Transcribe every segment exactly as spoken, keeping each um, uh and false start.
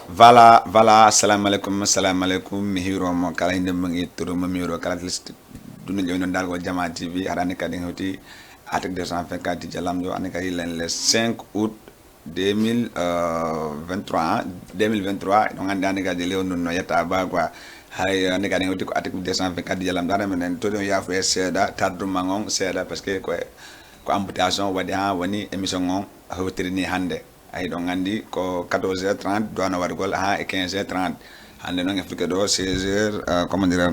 Voilà, voilà, assalamu aleykum, assalamu aleykum. Mi hiiro mo kala hinde mo ngi turu mo mi hiiro kala list. Dunde joni non dalgo Jama T V, harani kadi hoti article deux cent vingt-quatre Didier Lamzo, ani kadi len le cinq août deux mille vingt-trois, hein, deux mille vingt-trois, donc andi andi kadi lew nun no yetta ba quoi. Hay andi kadi hoti ko article deux cent vingt-quatre Didier Lamzo, dara men to don yafu e seeda, tarduma ngon seeda, parce que ko, ko amputation wadi ha woni émission ngon hawtiri ni hande. Ayi, ɗon anndi ko quatorze heures trente duwano waɗugol haa e quinze heures trente. Hannde noon e fuke ɗo seize heures, euh, comment dire,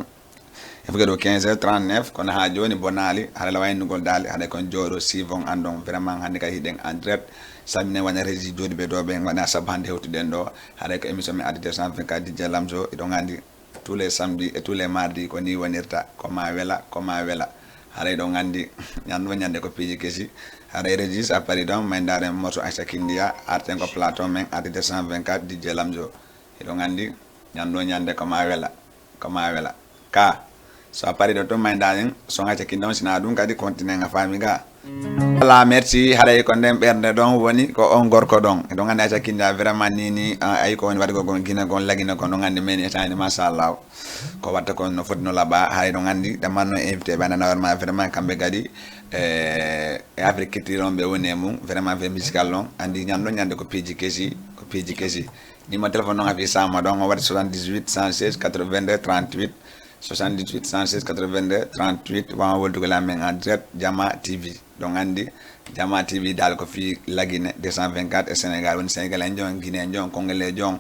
e fuke ɗo quinze heures trente-neuf, kono haa jooni bonaali, haɗa la waynugol daali, haɗa kon jooɗo sivon anndon vraiment hannde kadi hiɗen en direct. Salminen wona régie jooɗi ɓe ɗo ɓen wona sabu hannde hewtuɗen ɗo, haɗa ko émission men article deux cent vingt-quatre Didier Lamzo, eɗon anndi tous les samedis et tous les mardis ko ni wonirta, ko ma wela, ko ma wela. Haray ɗon anndi ñande fof ñande ko piiji kesi. Haray Régis a paari ɗon, may ndaaren morceau Aïssa Kindia, arten ko plateau men article deux cent vingt-quatre Didier Lamzo. Eɗon anndi ñande fof ñande ko ma wela, ko ma wela. Ka so a paari ɗo tun, may ndaaren son Aïssa Kindia on, sina ɗum kadi continent a faami ga. Voilà, merci. Haray ko nden ɓernde ɗon woni ko on gorko ɗon. Eɗon anndi Aïssa Kindia vraiment ni ni, ah, ayi ko woni waɗugol gon Gine gon lagine kon, ɗon anndi men e tani machallah. Ko watta kon no foti no laɓa, haray ɗon anndi ɗe manno invité ɓe annana ma vraiment kamɓe kadi, eh, e Afrique Culture on ɓe woni e mum, vraiment fait musical on, anndi ñande fof ñande ko piiji kesi, ko piiji kesi. Numéro téléphone on a fi sama ɗon o waɗi soixante-dix-huit cent seize quatre-vingt-deux trente-huit, soixante-dix-huit cent seize quatre-vingt-deux trente-huit, wawan woldude e amen en direct Jama T V. Ɗon anndi Jama T V dal ko fii Lagine deux cent vingt-quatre e Sénégal, woni Sénégal en jon, Guinée en jon, Congolais jon.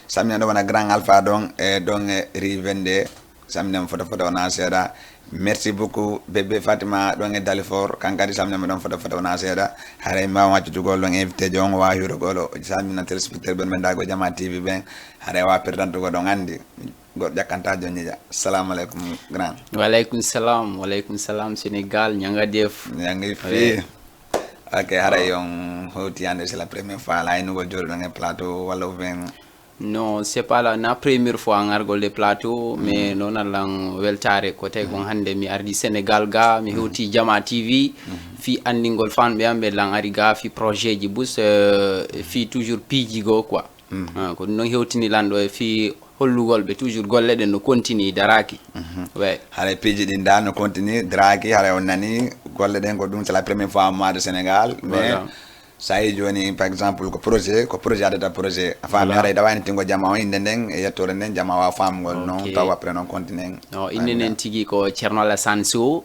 Samina ɗo wona Grand Alpha ɗon e ɗon e Rue vingt-deux. Samina mo foto foto wona seeɗa. Merci beaucoup bébé Fatima ɗon e Dalifort, kan kadi samina mo ɗon foto foto wona seeɗa. Haray ma waccutugol ɗon invité jon wa hirogol o. Samina téléspectateur ɓen ɓe ndago Jama T V ɓen. Haray wa perdantugo ɗon anndi. Goɗɗo ƴakkanta joni ja. Salamu aleykum grand. Waleykum salam, waleykum salam Sénégal, ñanga def. Ñangi fi. Ok, haray on hoti hande c'est la première fois la inugol jooɗo ɗon e plateau walla ou bien? Non, c'est pas la, na première fois ngargol de plateau, mais non allan weltare ko tawi kon hande mi ardi Sénégal ga, mi hewti Jama T V, fi anndingol fanɓe am ɓe lan ari ga, fi projet ji bus, euh, fi toujours piiji go quoi. Ah, ko ɗum noon hewtini lan ɗo e fii hollugol ɓe toujours golle ɗen no continue daraaki. Ouais. Haray piiji ɗin dal no continue daraaki, haray on nani golle ɗen ko ɗum c'est la première fois mois de Sénégal, mais voilà. Sa yi jooni par exemple ko projet, ko projet addata projet. A faami. Voilà. Haray ɗa wayni tingo jama on innde nden e yettore nden jama wa faamugol noon. Ok. Taw après noon continue. Non, innde nden tigi ko Thierno Alassane Sow.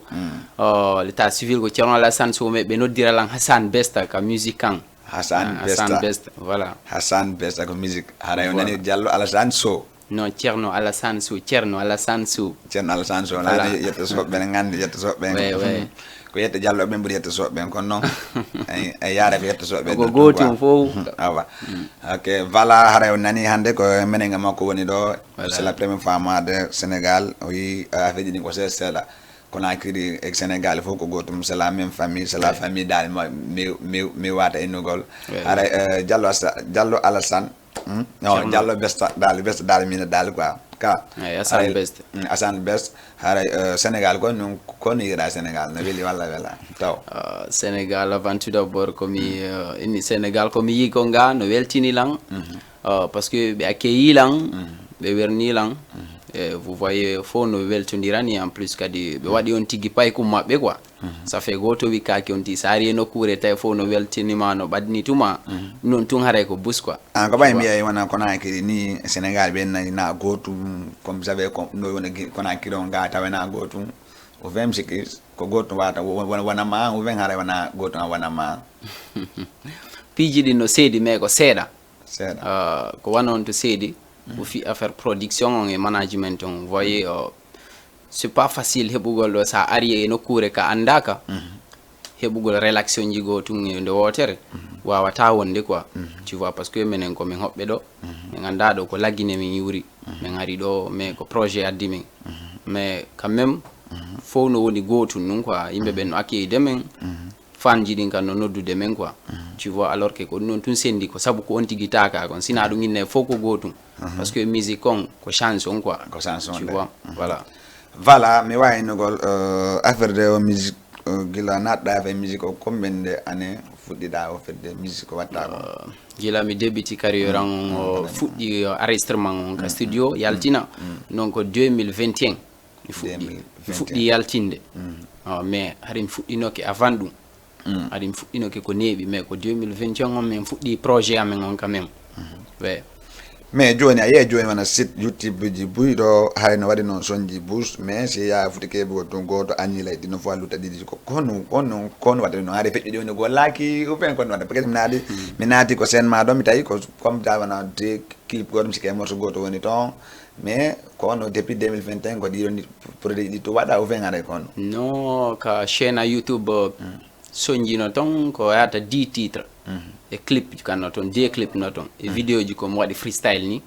Oh, l'état civil ko Thierno Alassane Sow, mais ɓe noddira lan Hassan Besta ka musique kan. Hassan Besta. Hassan Besta, voilà. Hassan Besta ko musique. Haray o nani Diallo Alassane Sow. Non, Thierno Alassane Sow, Thierno Alassane Sow. Thierno Alassane Sow, voilà. Nani yetta soɓɓe ne ngandi yetta soɓɓe. Ouais, ouais. Ko yetta Diallo ɓen ɓuri yetta soɓɓe kon noon. Ay, ay yara ko yetta soɓɓe. Ko gootum fof. Awa. Ok, voilà, haray o nani hande ko menen e makko woni ɗo. Voilà. C'est la première fois mois de Sénégal. Oui, euh, affaire ɗin ko seeɗa seeɗa. Conakry e Sénégal fof ko gootum, c'est la même famille, c'est la famille dal mi, mi, mi wata innugol. Haray, euh, Diallo Assa-, Diallo Alassane. Hmm? Non, Diallo Besta dal, Besta dal mina dal quoi. Ka. Ay, Assane Best. Assane Best. Haray, euh, Sénégal ko non ko no yiɗa Sénégal no weli walla wela. Taw. Euh, Sénégal avant tout d'abord ko mi, euh, inni Sénégal ko mi yi ko nga no weltini lan. Euh, parce que ɓe accueilli lan, ɓe werni lan. Et vous voyez, fof no weltondirani en plus kadi ɓe waɗi on tigi paykum maɓɓe quoi. Ça fait gooto wikkaki on ti sa ari e nokkuure tawi fof no weltinima no ɓadni tuma. Noon tun haray ko bus quoi. Ah, ko ɓay mi yeyi wona Conakry ni Sénégal ɓe nayi na gootum, comme vous savez ko no wona Conakry on ga tawa na gootum. O vem siki ko gootum wata wona ma o vem haray wona gootum wona ma. Piiji ɗin no seedi mais ko seeɗa. Seeɗa. Euh, ko wano on to seedi, ko fi affaire production on e management on. Vous voyez, euh, c'est pas facile heɓugol ɗo sa ari e nokkuure ka anndaka. Heɓugol relaxionji goo tun e nde wootere wawata wonde quoi. Tu vois, parce que menen ko min hoɓɓe ɗo, min annda ɗo ko Lagine min yuri, min ari ɗo, mais ko projet addi min. Mais quand même, fof no woni gootum nun quoi, yimɓe ɓen no accueillir men. Fanji ɗin kan no noddude men quoi. Tu vois, alors que ko ɗum noon tun sendi ko sabu ko on tigi taka kon, sina ɗum inne fof ko gootum. Parce que musique on ko chanson quoi. Ko chanson. Tu vois, voilà. Voilà, mi wawi innugol, euh, affaire de musique, euh, gila naɗɗa affaire musique o combien de année Fuɗɗiɗa o fedde musique ko watta ko? Gila mi débiti carrière an on, o fuɗɗi, o enregistrement on ka studio, yaltina. Non ko deux mille vingt et un mi fuɗɗi. Mi fuɗɗi yaltinde. Ah, mais hari mi fuɗɗinoke avant ɗum. Hari mi fuɗɗinoke ko neeɓi, mais ko deux mille vingt et un on min fuɗɗi projet amen on quand même. Ouais. Mais joni a yehi joni wona site YouTube ji buy ɗo, haray no waɗi noon sonji bus, mais si yaa futi keɓugol tun goto anni lay ɗino fof a lutta ɗiɗi ko kono kono kono waɗde noon haray feƴƴude woni gollaki ou bien kono waɗde peut-être mi naati mi naati ko scène ma ɗo mi tawi ko comme ta wona de clip goto mi sikke morceau goto woni toon, mais kono depuis deux mille vingt et un ko ɗiɗo ni produit ɗi to waɗa ou bien haray kono? Non, ka chaîne YouTube, sonjino toon ko yata dix titre e clip kanno toon deux clip no toon e vidéo ji ko mi waɗi freestyle ni.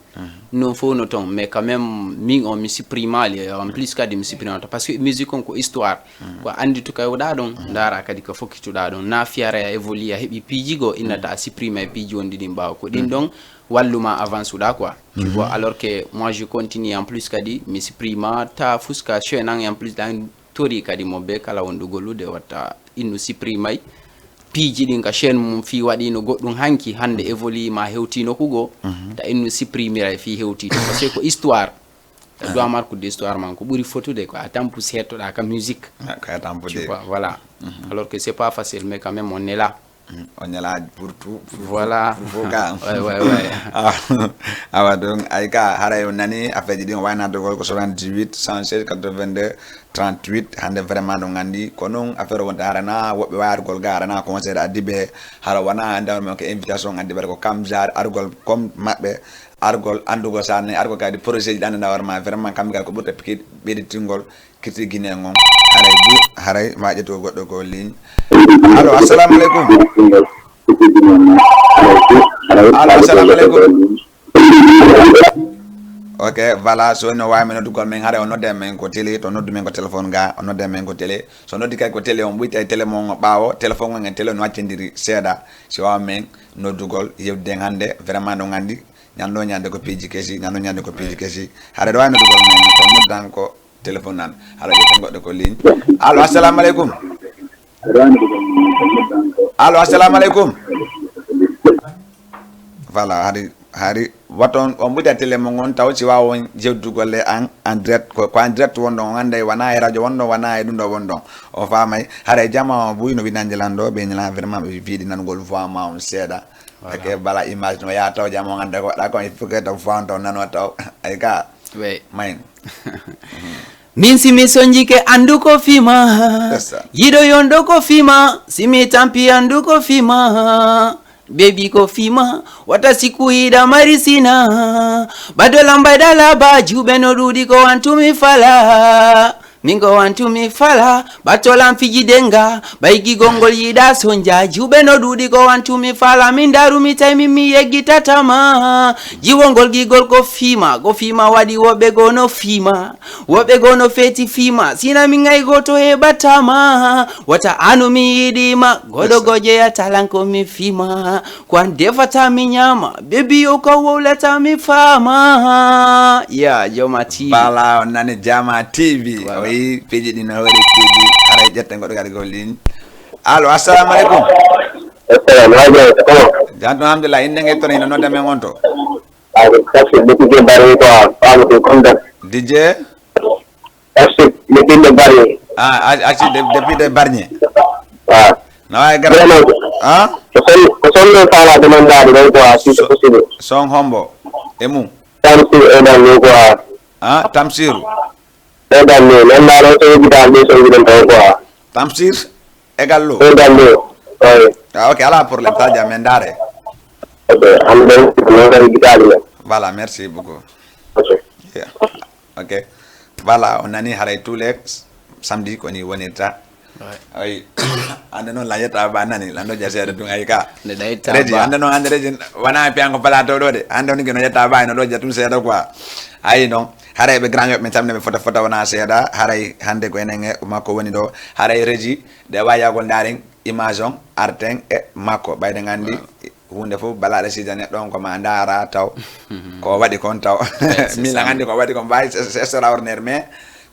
Non fof no toon mais quand même min on mi supprimali en plus kadi mi supprimata parce que musique on ko histoire. Ko andi to kawɗa ɗon ndara kadi ko fokkituɗa ɗon na fiyara a évolue a heɓi piiji goo innata a supprime e piiji wonɗi ɗin ɓawa ko ɗin ɗon walluma avance uɗa quoi. Tu vois, alors que moi je continue en plus kadi mi supprimata fuska chaîne an et en plus ɗan tori kadi mo be kala wonɗo gollude watta innu supprimay piiji ɗin ka chaîne mum fii waɗino goɗɗum hanki hannde évolue ma hewtino kugo ta innu supprimira e fii hewtito parce que ko histoire. Doit marque d'histoire man ko ɓuri fotude ko a tampu settoɗa ka musique. Ko a tampude. Voilà. Alors que c'est pas facile mais quand même on est là. On est là pour tout. Voilà. Pour vous, quand. Ouais, ouais, ouais. Awa donc ay ka haray on nani affaire ji ɗin o wawi naddugol ko soixante-dix-huit cent seize quatre-vingt-deux trente-huit hannde vraiment ɗum anndi ko noon affaire o wonta harana woɓɓe wawi argol ga harana conseil addi ɓe hara wona anndi on men ko invitation addi ɓe ko kam genre argol comme maɓɓe argol anndugol sa nani argol kadi projet ji ɗannde nawar ma vraiment kamɓe kadi ko ɓurta pikiɗ ɓeyditingol kirti guinéen on haray bu haray ma ƴetto goɗɗo ko ligne. Allo, assalamu aleykum. Allo, assalamu aleykum. Ok, voilà, so no wawi men noddugol men haray o nodde men ko télé to noddu men ko téléphone ga o nodde men ko télé so noddi kay ko télé on ɓuyta e télé mon ɓawo téléphone on e télé no accindiri seeɗa si wawa men noddugol yewtiden hannde vraiment no gandi ñande o ñande ko piiji kesi ñande o ñande ko piiji kesi haray ɗo wawi noddugol men ko noddan ko téléphone nan haray ƴetten goɗɗo ko ligne. Allo, assalamu aleykum. Allo, assalamu aleykum. Voilà, hari hari waton on ɓuta télé mo ngon taw si wawa on jewtugol e an en direct ko ko en direct wonɗon on anday wona e radio wonɗon wona e ɗum ɗo wonɗon o famay haray jama o buy no winande lan ɗo ɓe ñala vraiment ɓe fiiɗi nangol voix ma on seeɗa ake bala image no yaha taw jama on anda ko waɗa kon il faut que taw voix on taw nano taw ay ka mayn. Min si mi sonjike andu ko fima yiɗo yondo ko fima si mi tampi andu ko fima bebi ko fima wata siku yiɗa marisina badola mbayɗa laba juɓe no ɗuɗi ko wantumi fala min ko wantumi fala ɓattolan fiji denga ɓay gigol ngol yiɗa sonja juɓe no ɗuɗi ko wantumi fala min darumi tawi min mi yeggitatama jiwol ngol gigol ko fima ko fima waɗi woɓɓe goo no fima woɓɓe goo no feeti fima sina min ay gooto heɓatama wata anu mi yiɗima goɗo goo jeyatalan ko mi fima ko an defata mi ñama bebi o ka wowlata mi fama ya joma tv bala on nani jama tv o yi piiji ɗi no hori piiji haray ƴetten goɗɗo kadi ko ligne. Allo, assalamu aleykum. Assalamu aleykum. Janto alhamdulillah inde nge toon ino nodda men on to. Aɗa kasi ɓe tigi bari ko a famude konda. Dj. Kasi ɓe tigi bari. Ah, a- acci de- depuis de barñe. Ah. Na wawi gara. Vraiment. Ah. Ko son ko son no fala de man dadi ɗon quoi si c'est possible. Son hombo e mum. Tamsir e dan ni quoi. Ah, tamsiru. E dan ni nan na ɗon so yigi dan ni so yigi ɗon taw quoi. Tamsir. Égal lo. Égal lo. Ah, ok, ala problème, ta jam, en dare. Ok, am ɗon, non kadi gitaali men. Voilà, merci beaucoup. Ok. Yeah. Ok. Voilà, on nani haray tous les samedi ko ni wonirta. Ay, ande noon la yetta ba nani la no jasere dum ay ka. Ne day ta reji ba. Ande noon ande reji wana piango pala to do de. Ande on ke no yetta ba no do jatum seeda quoi. Ay non. Haray ɓe grand yoɓe min tamne ɓe fota fota wona seeda haray hande ko enen e makko woni ɗo haray reji. Ɗe wawi yahgol ndaren image on arten e makko ɓayde gandi hunde fof balaɗe sida neɗɗo on koma ndara taw ko waɗi kon taw min a gandi ko waɗi kon mbawi c'est extraordinaire mais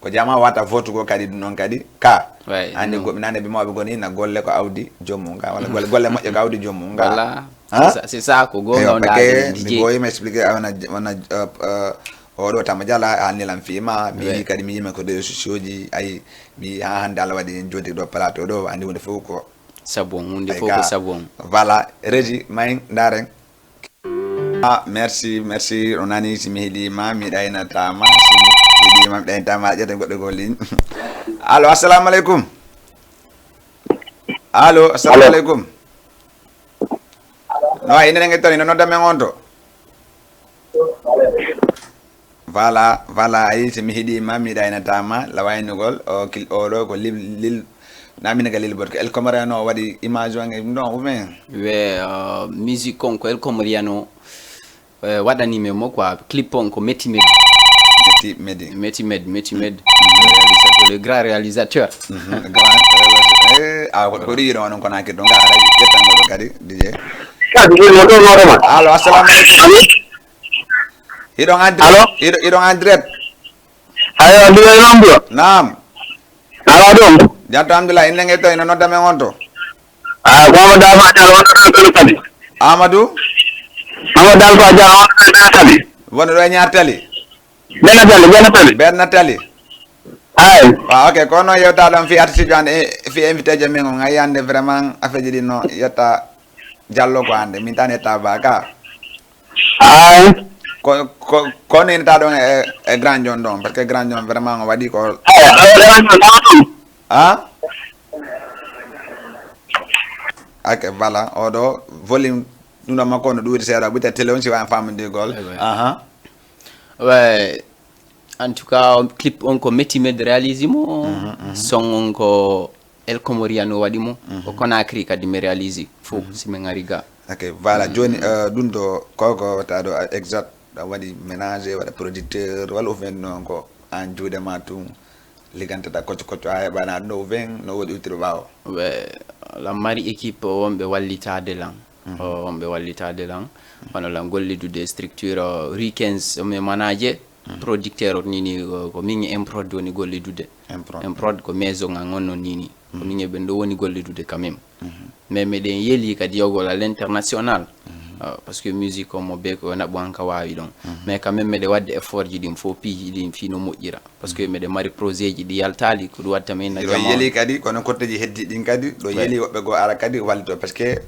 Ko jama wata vote go kadi ɗum noon kadi ka. Andi goɓɓe nane ɓe mawɓe goni na golle ko awdi joomum ga walla golle golle moƴƴe ko awdi joomum ga. Voilà. C'est ça ko gonga on daade. Mi goyi mi expliqué wona wona oɗo tama jala haalnilam fiima mi yi kadi mi yima ko réseaux sociaux ji ayi mi yi ha hannde Allah waɗi en joddi ɗo plateau ɗo andi hunde fof ko sabu on hunde fof ko sabu on. Voilà. Régie may ndaren. Ah, merci, merci. On nani si mi heɗima mi ɗaynatama si mi heɗima mi ɗaynatama ƴetten goɗɗo ko ligne. Allo, assalamu aleykum. Allo, assalamu aleykum. No, ine nenge toon ino nodda men on to. Voilà, voilà, ayi so mi heɗima mi ɗaynatama lawaynugol o kil oɗo ko lil lil namina ka lil bot ko El Comoriano waɗi image o nge ɗum ɗon ou bien. We musique on ko El Comoriano waɗanimi mo quoi clip on ko Meti Medi. Meti Medi. Meti Medi Meti Medi. Réalisateur le grand réalisateur. Grand réalisateur. Ah ko ko ɗiɗo on ko nakir ɗo ngara ƴettan ɗo kadi D J. Allo, assalamu aleykum. Hiɗon en direct. Hiɗo hiɗon en direct. Ayo, Abdoulaye Mambulo. Naam. Ala ɗum. Jam to alhamdulillah, inne nge to ino nodda men on to. Ah, ko Amadou Alfa Diallo wonno ɗo kadi kadi. Amadou? Amadou Alfa Diallo wonno ɗo kadi kadi. Wonno ɗo e ñaar tali. Benna tali, benna tali. Benna tali. Ay. Waaw, ok, kono yewta ɗon fi artiste an e fi invité je men on ay yande vraiment affaire ji ɗin no yetta Diallo ko hande min tan yetta ba ka. Ay. Ko ko ko ne ta ɗon e e grand John ɗon parce que grand John vraiment o waɗi ko. Ay, ay, ay, ay, ay. Ah? Ok, voilà, oɗo volume ɗum ɗo makko no ɗuuri seeɗa ɓuta télé on si wawi famude gol. Aha. Ouais. En tout cas, clip on ko Meti Med réalise mo. Son on ko El Comoriano waɗi mo. Ko Conakry kadi mi réalise fof si min ari ga. Ok, voilà. Joni ɗum ɗo koko wata ɗo exact ɗa waɗi ménage waɗa producteur walla ofen noon ko an juuɗe ma tun liggantata kocco kocco ha heɓana ɗum ɗo ofen no woɗi iwtude ɓawo. Lan mari équipe wonɓe wallitade lan. Wonɓe wallitade lan. Wano lan gollidude structure rue quinze mi manaje. Producteur o nini ko min e improd woni gollidude. Improd ko maison an on no nini. Ko min e ɓen ɗo woni gollidude quand même. Mais meɗen yeli kadi yogol à l'international. Parce que musique o mo be ko naɓu an ka wawi ɗon. Mais quand même meɗe wadde effort ji ɗin fof piiji ɗin fii no moƴƴira. Parce que meɗe mari projet ji ɗi yaltali ko ɗum watta min na jama. Yeli kadi kono kotteji heddi ɗin kadi ɗo yeli woɓɓe goo ara kadi wallito parce que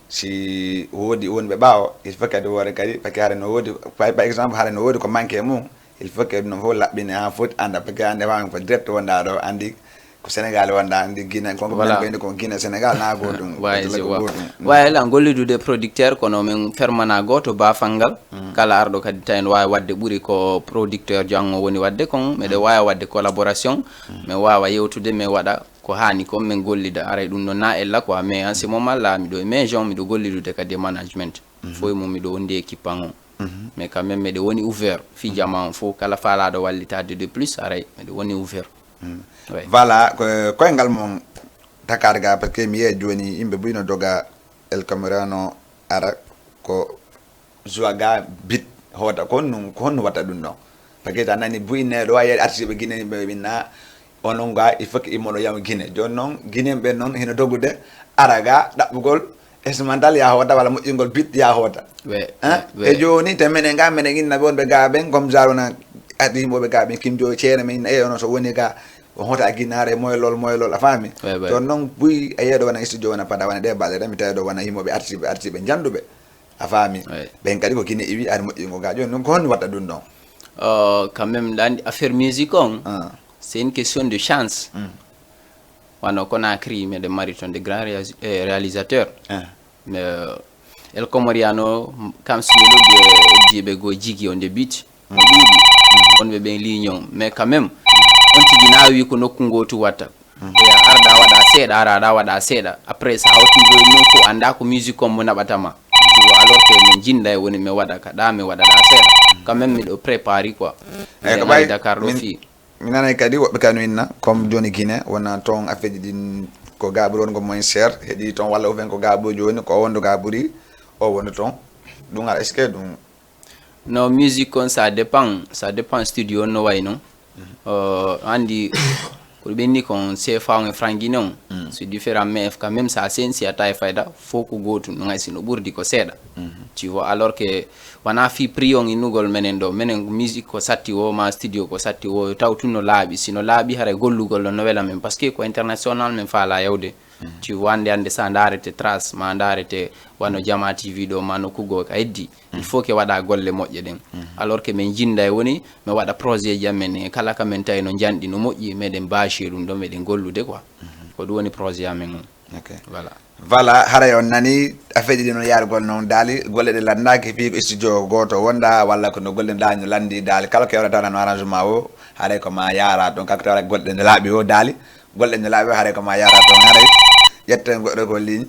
si woodi wonɓe ɓaawo il faut kadi woore kadi parce que hare no woodi par exemple hare no woodi ko manque e mum il faut que ɗum fof laɓɓine ha foti anda parce que ande fami ko direct wonda ɗo andi ko sénégal wonda andi guine konko men koyde ko guine sénégal na gotum wawi lan gollidude producteur kono min fermana goto bafal ngal kala arɗo kadi tawi no wawi wadde ɓuuri ko producteur janggo woni wadde kon meɗe wawi wadde collaboration min wawa yewtude min waɗa ko hani kon min gollida aray ɗum ɗon na ella quoi mais en ce moment là miɗo e maison miɗo gollidude kadi e management fof e mum miɗo wondi équipe an o mais quand même meɗe woni ouvert fii jama on fof kala falaɗo wallitade de plus aray meɗe woni ouvert. Voilà, koyngal mon takar ga parce que mi yiya joni yimɓe buy no doga El Camerano ara ko joie ga bit hoota ko honno ko honno watta ɗum ɗon parce que ta nani buy ne ɗo wawi artiste ɓe guinée ɓe winna onon ga il faut que immoɗo yamo guinée joni noon guinée ɓe noon hino dogude ara ga ɗaɓɓugol Esmantal ya hoota walla moƴƴingol bit ya hoota. E jooni te menen ga menen inna ɓe wonɓe ga ɓen comme genre wona addi yimɓe ɓe ga ɓen kim joyi ceene men inna e ono so woni ga on hoota a guinare moylol moylol a faami. Toon noon buy a yeeɗo wona studio wona pada wona ɗe baɗe tan mi tawi ɗo wona yimɓeɓe artiɓe artiɓe janduɓe a faami. Ɓen kadi ko guine iwi ari moƴƴingo ga joni noon ko honno watta ɗum ɗon. Quand même ɗa andi affaire musique on c'est une question de chance. Wano Conakry meɗen mari ton de grand réalisateur mais El Comoriano kam so melodi e heddiɓe goo jigi on de but no ɗuuɗi wonɓe ɓen lignon mais quand même on tigi na wi ko nokku ngotu watta ya arɗa waɗa seeɗa araɗa waɗa seeɗa après sa hawtindiro e nokku anda ko musique on mo naɓatama alors que min jinda e woni mi waɗa ka ɗa mi waɗaɗa seeɗa quand même miɗo prépari quoi eɗen ari Dakar ɗo fii Mi nanay kadi woɓɓe kadi no inna comme joni Guinée wona toon affaire ji ɗin ko ga ɓuri wongo moins cher heɗi toon walla ofen ko ga ɓuri joni ko o wondu ga ɓuri o wondu toon ɗum ara est ce que ɗum. No musique on ça dépend ça dépend studio on no wayno Euh, anndi ko ɓenni kon, C F A on e franc guinéen on, c'est différent, mais quand même, ça sensi a tawi fayda fof ko gootum, no ngay si no ɓurdi ko seeɗa. Tu vois, alors que wona fii prix on innugol menen ɗo, menen musique ko satti o, ma studio ko satti o, taw tun no laaɓi. Si no laaɓi, haray gollugol ɗon no wela men, parce que ko international men faala yawde. Tu vois, hannde, hannde, sa ndaarete Trace, ma ndaarete wano Jama T V ɗo, ma nokku goo ka heddi, il faut que waɗa golle moƴƴe ɗen. Alors que min jinnda e woni, min waɗa projet ji amen, e kala ka min tawi no njanɗi, no moƴƴi, meɗen bâché ɗum ɗo, meɗen gollude quoi. Ko ɗum woni projet amen on. Ok. Voilà. Voilà, haray on nani afeeji ɗi no yaarugol noon daali, golle ɗe lanndaaki fii ko studio gooto wonda, walla ko no golle ɗe no lanndi daali, kala ko yawrata no arrangement o, haray ko ma yaara ɗon, kala ko tawata golle ɗe no laaɓi o daali, golle ɗe no laaɓi o, haray ko ma yaara ɗon, haray ƴetten goɗɗo ko ligne.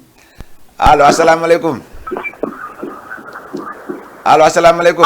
Allo, assalamu aleykum. Allo, assalamu aleykum.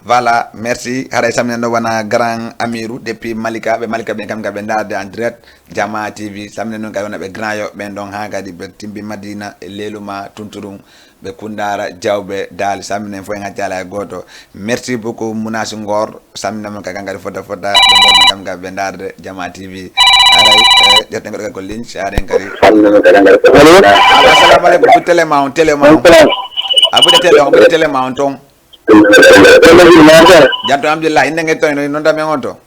Voilà, merci. Haray saminen ɗo wona grand Amirou depuis Malika. Ɓe Malika ɓen kam ka ɓe ndaarde en direct Jama T V. Saminen ɗon kadi wona ɓe grand yo ɓen ɗon haa kadi ɓe timbi Madina e Leluma Tunturum. Ɓe Kundara Jawɓe Daali. Saminen fof en haccaali hay gooto. Merci beaucoup Mounass Ngor. Saminen mon ka kan kadi fota fota. Ɓe ngorno kam ka ɓe ndaarde Jama T V. Haray eh, ƴetten goɗɗo kadi ko ligne. Si haaren kadi. Allo? Allo, assalamu aleykum. Ɓuɗ télé ma on, télé ma on. A ɓuɗe télé on, ɓuɗe télé ma on toon. Jam to, alhamdulillah. Innde nge toon, no nodda men on to?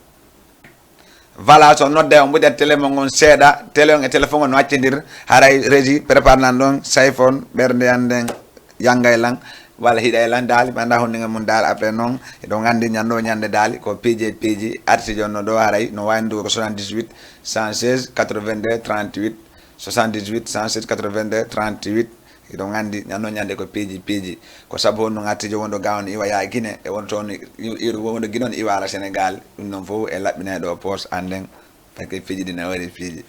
Voilà, so nodde on ɓuɗat télé mon on seeɗa, télé on e téléphone on no accindir, haray régie prépare nan ɗon, siphon, ɓernde an nden, yangay lan, walla hiɗay lan daali, mi annda honɗinge mum daali, après noon, eɗon anndi ñande o ñande daali, ko piiji e piiji, arti jonno ɗo haray, no wawi ndugo ko soixante-dix-huit, cent seize, quatre-vingt-deux, trente-huit, soixante-dix-huit, cent seize, quatre-vingt-deux, trente-huit, Hiɗon anndi, ñande o ñande ko piiji, piiji. Ko sabu honɗum artiijo wonɗo ga on iwa yaa Gine, e wonto on i-, iru wonɗo Gine on iwa ala Senegal, ɗum ɗon fof e laɓɓinay ɗo poos an nden, parce que piiji ɗi ne waɗi piiji.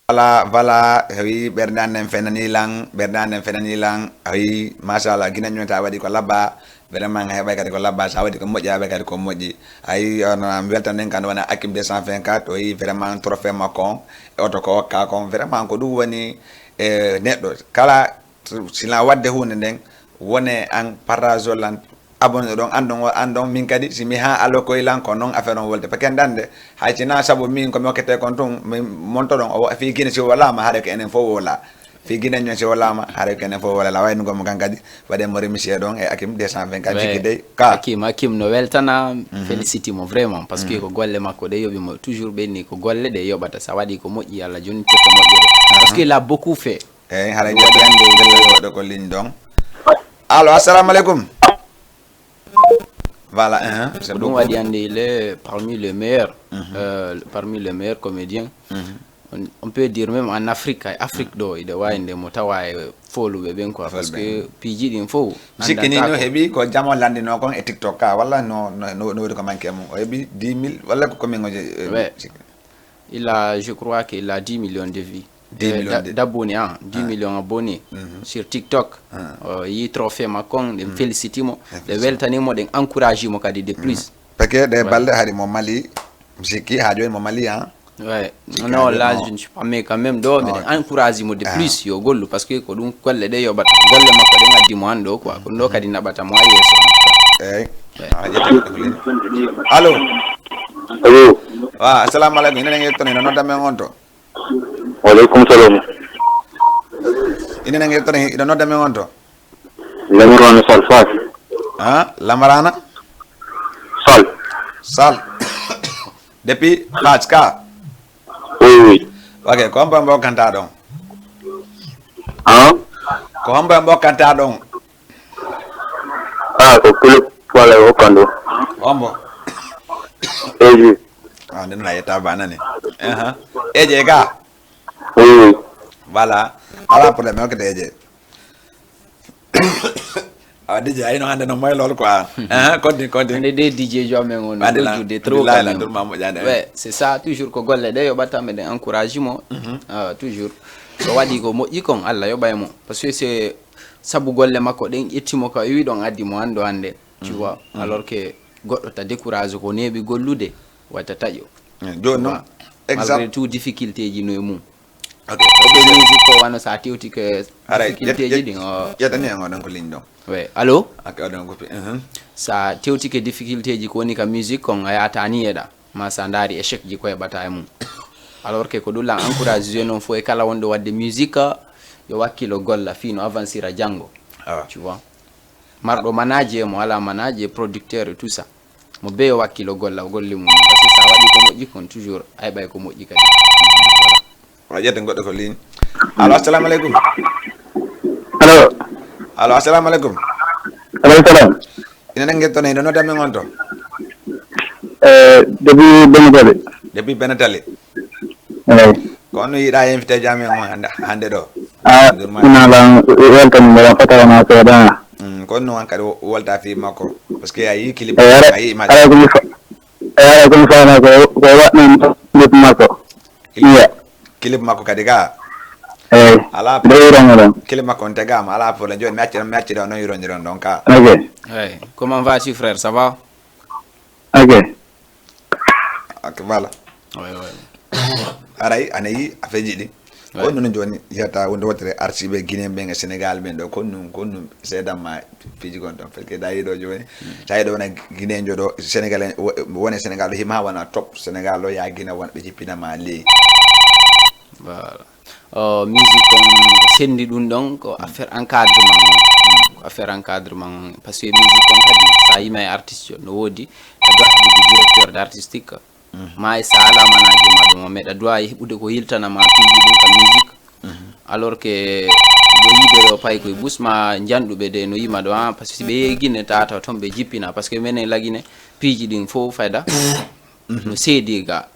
Voilà, voilà, a wii ɓernde an nden fenani lan, ɓernde an nden fenani lan, a wii, machallah, Gine ñoyta waɗi ko labba, vraiment a heɓay kadi ko labba, sa waɗi ko moƴƴi, a heɓay kadi ko moƴƴi. A yii, on, mi weltan nden kan wona Akim deux cent vingt-quatre, o yii vraiment trophée makko on, e oto ko okka kon, vraiment ko ɗum woni, e neɗɗo kala, sina waɗde huunde nden, wone an partage lan, abonné ɗon, an ɗon, an ɗon, min kadi, si mi ha alo koye lan, ko noon affaire on wolde. Parce que ndande, hay sina sabu min ko mi okkete kon tun, min monto ɗon, o fii Gine si wolaama, haɗa ko enen fof wola. Fii Gine ñon si wolaama, haɗa ko enen fof wola. La wayno ngol mo kan kadi, waɗe mo remercier ɗon e Akim deux cent vingt-quatre, ouais, jikki dey, ka. Akim, Akim no weltana, félicite mo vraiment, parce que ko golle makko ɗe yoɓi mo, toujours ɓenni ko golle ɗe yoɓata. Sa waɗi ko moƴƴi, Allah jonni te ko moƴƴere. Parce que il a beaucoup fait. Eyi, haray ɗum waɗi hannde ƴetten goɗɗo ko ligne ɗon. Allo, assalamu aleykum. Voilà, hein, c'est ko ɗum beaucoup. Waɗi hannde, il est parmi les meilleurs, euh, parmi les meilleurs comédiens. On, on peut dire même en Afrique, ay Afrique ɗo, iɗa wawi nde mo tawa e fooluɓe ɓen quoi, parce que piiji ɗin fof. Mi sikki ni no heɓi ko jamo lanndinoo kon e TikTok ka, walla no, no, no, no waɗi ko manque e mum. O heɓi dix mille, walla ko combien o je-, eh, ouais. Il a, je crois qu'il a dix millions de vues. Dix millions de, d'abonnés, ah, dix millions abonnés sur TikTok. O yii trophée makko on, ɗen félicite mo, ɗen weltani mo, ɗen encourage mo kadi de plus. Parce que ɗe balɗe hari mo Mali, mi sikki ha jooni mo Mali, ah. Ouais. Non, là, je ne suis pas, mais quand même, ɗo miɗen encourage mo de plus, yo gollu, parce que ko ɗum golle ɗe yoɓata. Golle makko ɗen addi mo an ɗo quoi, ko ɗum ɗo kadi naɓata mo ha yeeso. Eyi. Allo. Allo. Wa, assalamu aleykum. Ina nenge yettono, ina nodda men on to. Wa aleykum salam. Ina nenge yettono, ina nodda men on to. Lamarana Sall Fass. Ha? Lamarana? Sall. Sall. Depuis Fass ka? Oui, oui. Ok, ko hombo mbo kanta ɗon? Ha? Ko hombo mbo kanta ɗon? Ah, ko club wala o kando. Hombo? Eji. Ah, nden na yetta ba nani. Aha. Eje ga? Oui, oui. Voilà. Ala problème, ok, eje. Awa D J, ayno hannde no moy lool quoi. Hein, continue, continue. Hannde de D J jo amen on, hannde la, loldude trop quand même. Durma moƴƴaani, hein. Ouais, c'est ça, toujours ko golle ɗe yoɓata meɗen encourage mo. Ah, toujours. So waɗi ko moƴƴi kon, Allah yoɓay mo. Parce que c'est sabu golle makko ɗen ƴetti mo ka o iwi ɗon addi mo hannde o hannde. Tu vois? Alors que goɗɗo ta décourage ko neeɓi gollude, wata taƴo. Eh, jooni noon, exemple. Malgré tout, difficulté ji no e mum. Ok. Parce que musique ko wano sa tewtike Haray, difficulté ji ƴet- ɗin o ƴetani en oɗon ko ligne ɗon. Oui. Allô? Ok, oɗon ko pi- mhm. Sa tewtike difficulté ji ko woni ka musique kon a yata ni eɗa ma sa ndaari échec ji ko heɓata e mum. Alors que ko ɗum lan encourage jeune on fof e kala wonɗo wadde musique yo wakkilo golla fii no avancira janngo. Awa. Tu vois? Marɗo manager e mo ala manager e producteur et tout ça, mo be yo wakkilo golla golle mum, parce que sa waɗi ko moƴƴi kon toujours a heɓay ko moƴƴi kadi. Voilà. Ƴetten goɗɗo ko ligne. Allo, assalamu aleykum. Allo, Allo, assalamu aleykum. aleykum salam. Ina nangue toon hino nodda men on to? Eh, depuis Benetali. Depuis Benetali. Eyi. Ko on yiiɗa invité ji amen on hannde hannde ɗo? A Durma. Ina lan welcome mbeɗa fotawano seeɗa. Mm, ko on noon kadi wolta fii makko. Parce que a yii clip E yara a yii image. Ara komi fa e ara komi fana ko ko waɗnan clip makko. Iya. Clip makko kadi ka. Eyi. Ala Ɗo yiromo ɗon. Clip makko on tegama ala problème, joni mi accira mi accira on no yirodiron ɗon ka. Ok. Hey, comment vas-tu, frère? Ça va? Ok. Ok, voilà. Oui, oui. Aray ana yi affaire ji ɗi. Ko on noon joni yiyata wonde wotere arsiɓe Guinée ɓen e Sénégal ɓen ɗo, ko on noon ko on noon seedanma piiji gon ɗon, parce que da yiɗo joni sa yiɗo wona Guinée jo ɗo Sénégal en wo- wone Sénégal ɗo hima wona top Sénégal ɗo ya Guinée wona ɓe jippinama ley. Voilà. Uh, musique on ko sendi ɗum ɗon ko affaire encadrement on. Ko affaire encadrement on, parce que musique on kadi sa yima e artiste no woodi e dohbude directeur d' artistique ma e sa ala manager ma ɗum o meɗa doit e heɓude ko yiltana ma piiji ɗum ka musique. Alors que ɗo yiide ɗo pay koye bus ma janɗuɓe de no yima ɗo ha, parce que si ɓe yehi Guinée tata toon ɓe jippina, parce que menen la Guinée piiji ɗin fof fayda no seedi ga.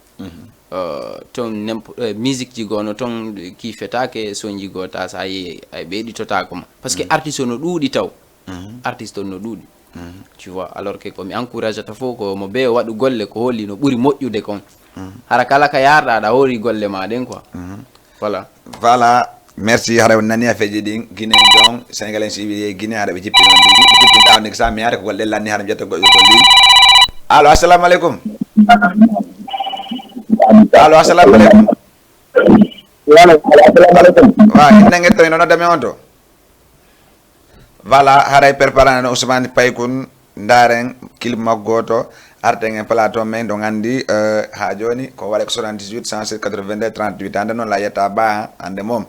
Uh, toon n'imp- eh, musique ji goo no toon kiifetaake, sonji goo ta sa yehi ay ɓeyɗitotako ma, parce que artiste o no ɗuuɗi taw. Artiste o no ɗuuɗi. Tu vois, alors que komi encouragata fof ko mo be o waɗu golle ko holi no ɓuri moƴƴude kon. Hara kala ka yarɗa aɗa hori golle ma ɗen quoi. Voilà. Voilà. Merci. Hara on nani affaire ji ɗin Guinée jon Sénégalais si wiye Guinée hara ɓe jippi on ɗigi ɓe jippi ɗaw nigi sa mi hara ko golle lanni hara mi jetta goɗɗo ko ɗin. Allo, assalamu aleykum. Allo, assalamu aleykum. Allo, assalamu aleykum. Wa inna ngetto ino nodda mi on to. Voilà, haray préparana no Ousmane Paykun, ndaren clip makko goto, arten e plateau men ɗo gandi. Euh, ha joni ko waɗa ko soixante-dix-huit cent six quatre-vingt-deux trente-huit, hande noon la yetta ba hande moom.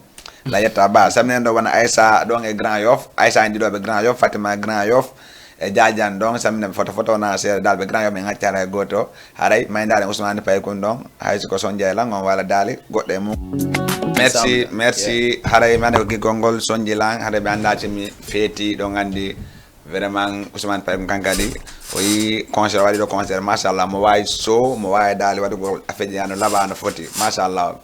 La yetta ba saminen ɗo wona Aissa ɗon e Grand Yoff, Aissa en ɗiɗoɓe Grand Yoff, Fatima Grand Yoff e Jadiane ɗon saminen ɓe foto foto wona seeɗa dal ɓe Grand Yoff ɓe gaccata e goto. Haray mayndaale Ousmane Paykun ɗon, hay siko son jeylan on wala daali goɗɗo e mum. Merci. Merci. Haray mane ko giggol ngol sonji lan haray ɓe annda cimi feeti ɗo gandi. Vraiment Ousmane Paykun kan kadi o yi concert waɗi ɗo concert machallah, mo wawi so mo wawi daali waɗugol affaire ji ano laɓa no foti machallah.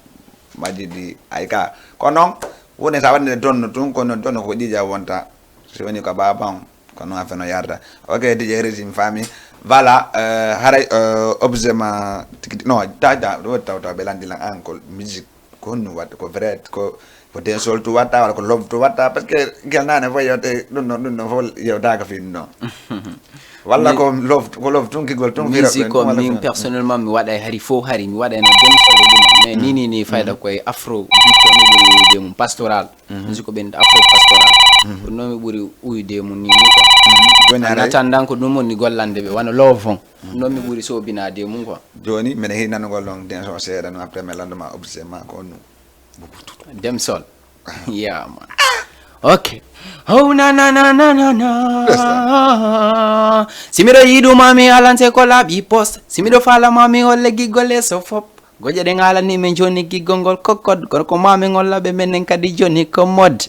Majjidi ay ka ko noon woni sa waɗi donno tun kono donno ko ƴiƴa wonta. Si woni ko baba on ko noon affaire no yarda. Ok, DJ Régime fami. Voilà. Euh, haray euh, objet ma tigi no taja ɗo taw taw ɓe landi lan an ko musique ko honno watta ko vrai ko ko dancehall to watta wala ko love to watta parce que gel nane fof yewte ɗum ɗon ɗum ɗon fof yewtaka fi ɗum ɗon. Walla ko love ko love tun kigol tun fira Musique ko min personnellement mi waɗa e hari fof hari mi waɗa eno dancehall e ɗum mais ni ni ni fayda koye afro beat ko mi ɓuri uyde mum pastoral. Musique ko ɓen afro pastoral. Ko noon mi ɓuri uyde mum ni ni quoi. Joni En haray attendant ko ɗum woni gollande ɓe wano love on. Noon mi ɓuri sobinade mum quoi. Joni mbeɗa heewi nanugol ɗon denso seeɗa no après mi landuma objet ma ko honno. Dancehall. Yeah man. Ok. Oh na na na na na na. Si miɗo yiɗuma mi alanse ko laaɓi post. Si miɗo falama mi holle giggol e so fop. Goƴe ɗen alani min joni giggol ngol kokkod gorko ma min olla ɓe menen kadi joni ko mod.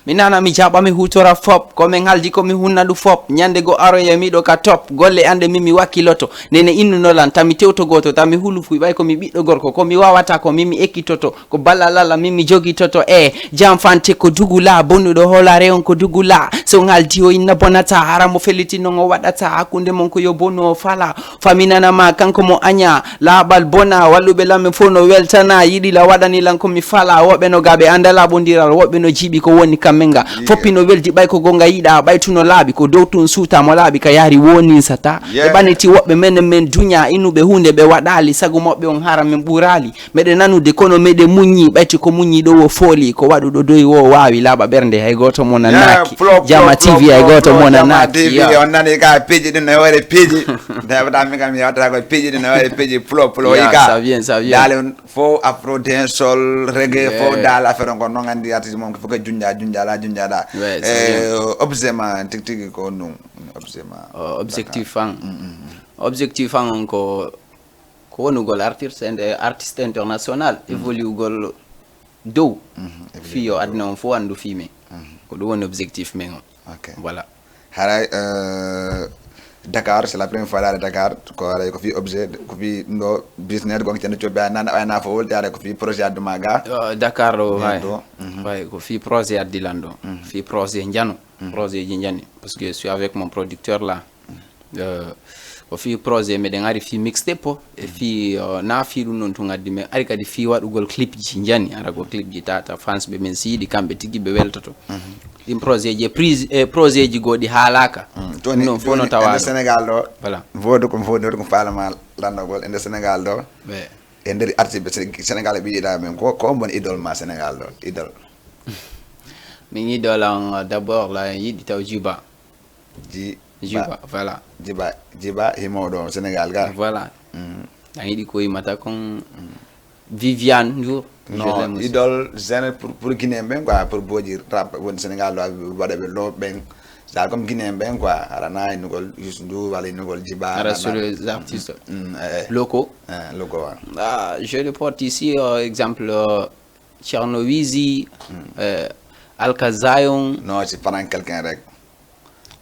Mi nana mi jaɓa mi hutora fop ko min haldi ko mi hunna ɗu fop ñande go aroye miɗo ka top golle ande min mi wakkiloto nene innunolan tami tewto goto tami hulufuy ɓay ko mi ɓiɗɗo gorko ko mi wawata ko min mi ekkitoto. Ko balal Allah min mi jogitoto e jam fante ko dugula bonnuɗo hoolare on ko dugula so ngal diwo inna bonata hara mo felliti non o waɗata hakkunde mon ko yo bonnu o fala faminana ma kanko mo aña laaɓal bona walluɓe Lamin fof no weltana, yiɗi la waɗani lan ko mi fala. Woɓɓe no gaɓe anda laɓondiral, woɓɓe no jiiɓi ko woni kamɓe nga. Foppi no weldi ɓay ko gonga yiɗa, ɓay tu no laaɓi, ko dow tun suuta mo laaɓi ka yaari woninsata. E ɓaniti woɓɓe menen men duña, inuɓe hunde ɓe waɗali, sago moɓɓe on hara min ɓurali. Meɗe nanude kono meɗe muññi, ɓayti ko muññi ɗo wo fooli, ko waɗuɗo doy wo waawi laaɓa ɓernde, hay gooto mo nanaaki. Jama T V, hay gooto mo nanaaki. On nani ka piiji ɗin no waɗi piiji. Dawda mi kam yewta ko piiji ɗin no waɗi piiji pulo pulo. Yi ka. Ça vient, ça vient. Dale on fo afro dancehall, reggae, fo dale affaire on ko non andi artiste mon fo ko junja junja la junja da. Eh, objet ma tigi tigi ko non. Objet ma. Objectif an. Objectif an on ko ko wonugol artiste, artiste international, évoluegol dow. Fii yo aduna on fof anndu fii men. Ko ɗum woni objectif men on. Ok. Voilà. Haray, euh, Dakar, c'est la première fois laare Dakar, ko haray ko fii objet, ko fii ɗo business gonga cendo coɓɓe a nana o yana fof wolde haray ko fii projet addu ma ga. Euh, Dakar ɗo, hay. Hay, ko fii projet addi lan ɗo. Fii projet njano. Projet ji njani. Parce que je suis avec mon producteur là. Euh, ko fii projet meɗen ari fii mixtape o, e fii, euh, na fii ɗum noon tun addi men ari kadi fii waɗugol clip ji njani, ara ko clip ji tata fans ɓe men siidi kamɓe tigi ɓe weltoto. Ɗin projet ji e prise, e projet ji goo ɗi haalaka. Ɗum noon fof no tawa ɗo. Sénégal ɗo. Voilà. Vodu ko vodu ko faalama landogol e nder Sénégal ɗo. E nder artiste Sénégal ɓe yiɗa men ko ko bon idol ma Sénégal ɗo idol. Min idol an d'abord la yiɗi taw Juba. Ji Jiba, voilà. Jiba, Jiba himo ɗo Sénégal ga. Voilà. An yiɗi ko yimata kon Viviane Ndour. Non, idol jeune pour pour Guinéen ɓen quoi, pour boji rap woni Sénégal ɗo waɗa ɓe lo ɓen. Sa comme Guinéen ɓen quoi, arana innugol Youssou Ndour wala innugol Jiba. Ara sur les artistes locaux. Locaux wa. Ah, je reporte ici euh, exemple euh, Thierno Wizi, euh, Alka Zion. Non, c'est pas quelqu'un rek.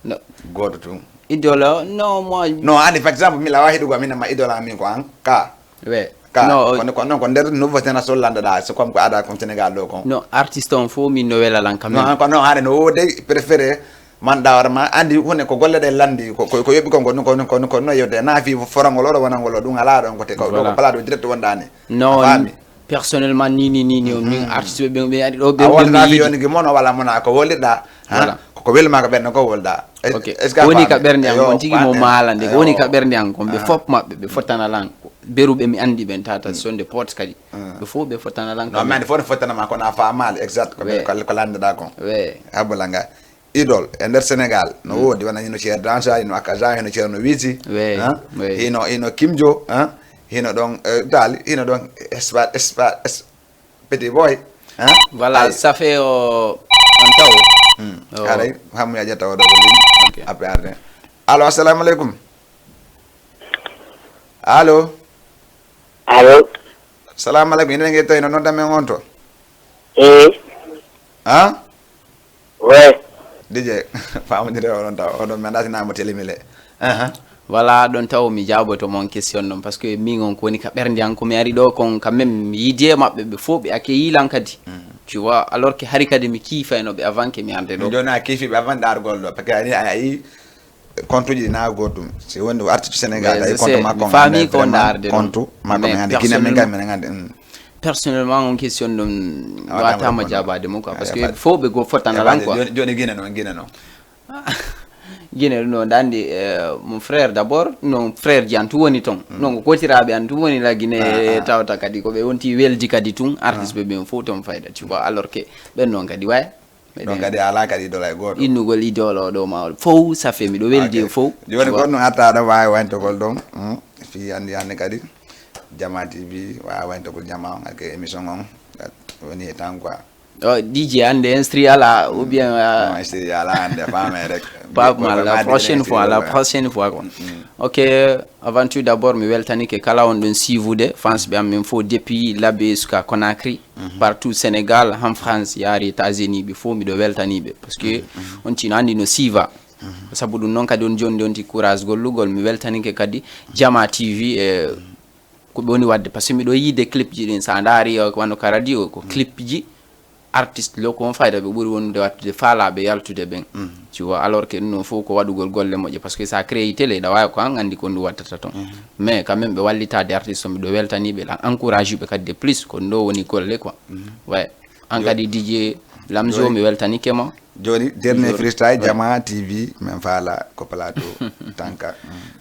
No. Gooto tun. Idole o? Non, moi. Non, andi par exemple mi lawa hiɗugo min ma idole amin ko an ka. We. Ka. Non, kono kono ko nder nouveau génération landa da c'est comme ko ada kon Sénégal ɗo kon. Non, artiste on fof min no wela lan quand même. Non, ko non hade no wode préféré man da warma andi hunde ko golle ɗe landi ko ko yoɓi kon ko ko ko no yewde na fi forangol o wonangol o ɗum ala ɗon ko te ko ɗo ko pala ɗo direct wondani. Non. Personnellement ni ni ni ni min artiste ɓe ɓe ari ɗo ɓe a wolda fi yoni gi mono wala mona ko wolɗiɗa. Voilà. Ko welma ko ɓen ko wolda. Ok. Woni ka ɓernde am on tigi mo maalande ko woni ka ɓernde am kon ɓe fof maɓɓe ɓe fottana lan beruɓe mi andi ɓen tata sonde pot kadi ɓe fof ɓe fottana lan. Non mais fof ne fottana ma kono a faamaali exact ko ko landeɗa kon. Habulanga. Idol e nder Sénégal no woodi wona hino ceer Dansa hino Akaza hino ceer no Wizi. Hino hino Kimjo. Hino ɗon Dali hino ɗon Espa Espa Petit Boy. Voilà, ça fait on taw. Haray hamu yaja tawa ɗo ko lin après arde. Allo, assalamu aleykum. Allo. Allo. Salamu aleykum, ine nge tawi no nodda men on to? Eh. Ha? Ouais. Dije famodire oɗon taw oɗon mi anda sinamo telimile. Voilà, ɗon taw mi jaaboto mon question ɗon parce que min on ko woni ka ɓernde an ko mi ari ɗo kon quand même mi yiidi e maɓɓe ɓe fof ɓe accueilli lan kadi. Tu vois, alors que hari kadi mi kiifayno ɓe avant que mi arde ɗo. Joni a kiifi ɓe avant dargol ɗo parce que ani a yi compte uji na gotum si woni arti to Sénégal ay compte makko mi faami ko ndarde compte makko mi ande Guinée min kam min ande. Personnellement on question ɗum watama jaabade mo quoi parce que fof ɓe go fottana lan quoi. Joni Guinée noon Guinée noon. Guinée ɗum noon dandi mon frère d'abord non frère ji an tu woni toon non ko kotiraɓe an tu woni la Guinée tawta kadi ko ɓe wonti weldi kadi tun artiste ɓe ɓen fof toon fayda tu vois alors que ɓen noon kadi waya. Ɗon kadi ala kadi idol hay gooto. Innugol idol o ɗo ma fow ça fait miɗo weldi e fow. Joni ko ɗum atta aɗa wawi waytogol ɗon. Fi andi hande kadi jama T V wawi waytogol jama on ake émission on woni e tan quoi. O D J ande instri ala ou bien. Non instri ala ande fame rek. Pas mal la prochaine fois la prochaine fois quoi. Ok. Avant tout d'abord mi weltanike kala on ɗon siivude fans ɓe am min fof depuis Labé suka Conakry. Partout Sénégal han France yaari États-Unis ɓe fof miɗo weltaniɓe parce que on tino andi no siiva. Sabu ɗum noon kadi on joni donti courage gollugol mi weltanike kadi Jama T V e ko ɓe woni wadde parce que miɗo yiide clip ji ɗin sa ndaari wano ka radio ko clip ji. artiste lo ko on fayda ɓe ɓuri wonude wattude faalaaɓe yaltude ɓen. Tu vois, alors que ɗum noon fof ko waɗugol golle moƴƴe, parce que sa créé télé ɗa waawi ko an anndi ko ndu wattata toon. Mais quand même ɓe wallitaade artiste o, miɗo weltanii ɓe, lan encourage ɓe kadi de plus, ko ndo woni golle quoi. Ouais. An kadi DJ Lamzo, mi weltanike ma. Joni dernier freestyle, Jama T V min faala ko plateau. Tanka.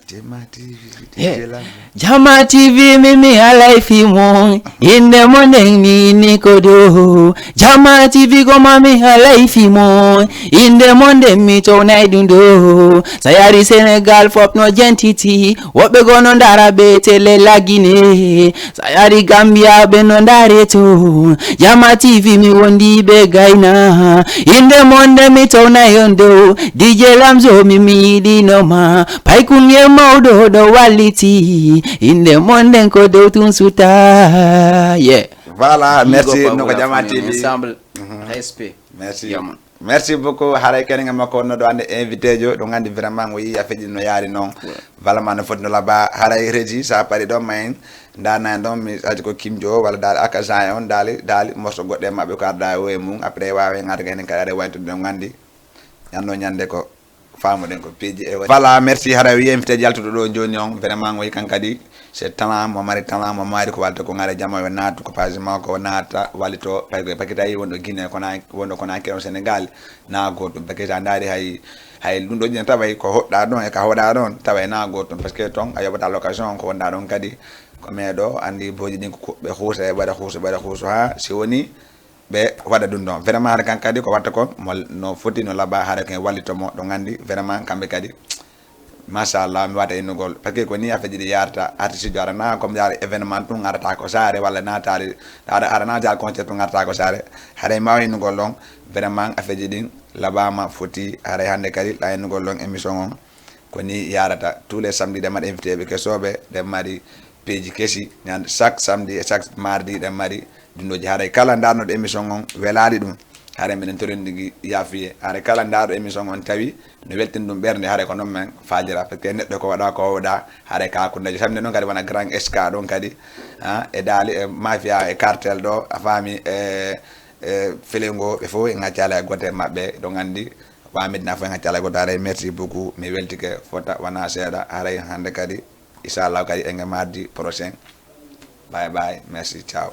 Jama T V. Jama T V, mi mi alay fi mo. Inde mo nden mi ni ko do. Jama T V ko ma mi alay fi mo. Inde mo nden mi townay ɗum do. Sa yari Senegal fop no jentiti. Woɓɓe go no ndara ɓe tele lagine. Sa yari Gambia ɓe no ndare to. Jama T V mi wondi ɓe gayna. Inde mo nden mi towna yon dow. DJ Lamzo mi mi yiɗino ma. Paykun ye mawɗo ɗo walliti. Inde mo nden ko dow tun suta. Yeah. Voilà, merci. No ko Jama T V ensemble. Respect. Merci. Merci beaucoup. Haray kenen e makko wonno ɗo hannde invité jo, ɗum anndi vraiment o yii affaire ji no yaari noon. Vraiment no foti no laba. Haray Régie, sa pari ɗon ma en ndana en ɗon, mi sati ko Kim Jo walla daali Akasan on, daali daali morso goɗɗe maɓɓe ko arda o e mum. Après wawe ngarga henen kadi aɗa waytude ɗon anndi ñanno ñande ko famuɗen ko piiji e. Voilà, merci. Haray o yii invité jaltuɗo ɗo joni on, vraiment o yii kan kadi c'est talent, mo mari talent, mo mari ko walta ko ngara jama o naatu ko page makko o naata wallito pay ko pakita yi wonɗo Guinée kona wonɗo kona kero Sénégal. Na gotum pakita ndaari hay hay ɗum ɗo jina taway ko hoɗɗa ɗon e ka hoɗa ɗon taway na gotum parce que ton a yoɓata location ko wonɗa ɗon kadi ko meɗo anndi boji ɗin ko ɓe huusa e ɓaɗa huusa ɓaɗa huusa ha si woni ɓe waɗa ɗum ɗon. Vraiment hara kan kadi ko watta kon mo no foti no laba hara ken wallito mo ɗo gandi vraiment kamɓe kadi. Machallah mi wata innugol parce que ko ni affaire ji ɗi yarata artiste jo arana comme yaara événement tun arata ko saare walla natali ara ara natali concert tun arata ko saare. Haray ma innugol ɗon vraiment affaire ji ɗin labama foti haray hannde kadi la innugol ɗon émission on. Ko ni yarata tous les samedi ɗe mbaɗa invité ɓe kesoɓe ɗe mari peeji kesi ñande chaque samedi e chaque mardi ɗe mari dundoji haray kala darnoɗo émission on welali ɗum. Haray mbiɗen torindigi yafiye haray kala darɗo émission on tawi no weltin ɗum ɓernde haray ko noon men faalira parce que neɗɗo ko waɗa ko wowɗa haray ka kundaji samedi noon kadi wona grand S K ɗon kadi e daali e mafia e cartel ɗo a faami e e felengo ɓe fof e gaccala e gote maɓɓe ɗo gandi wa medina fof e gaccala e gote haray merci beaucoup mi weltike fota wona seeɗa haray hannde kadi. Inchallah kadi enga mardi prochain. Bye bye, merci, ciao.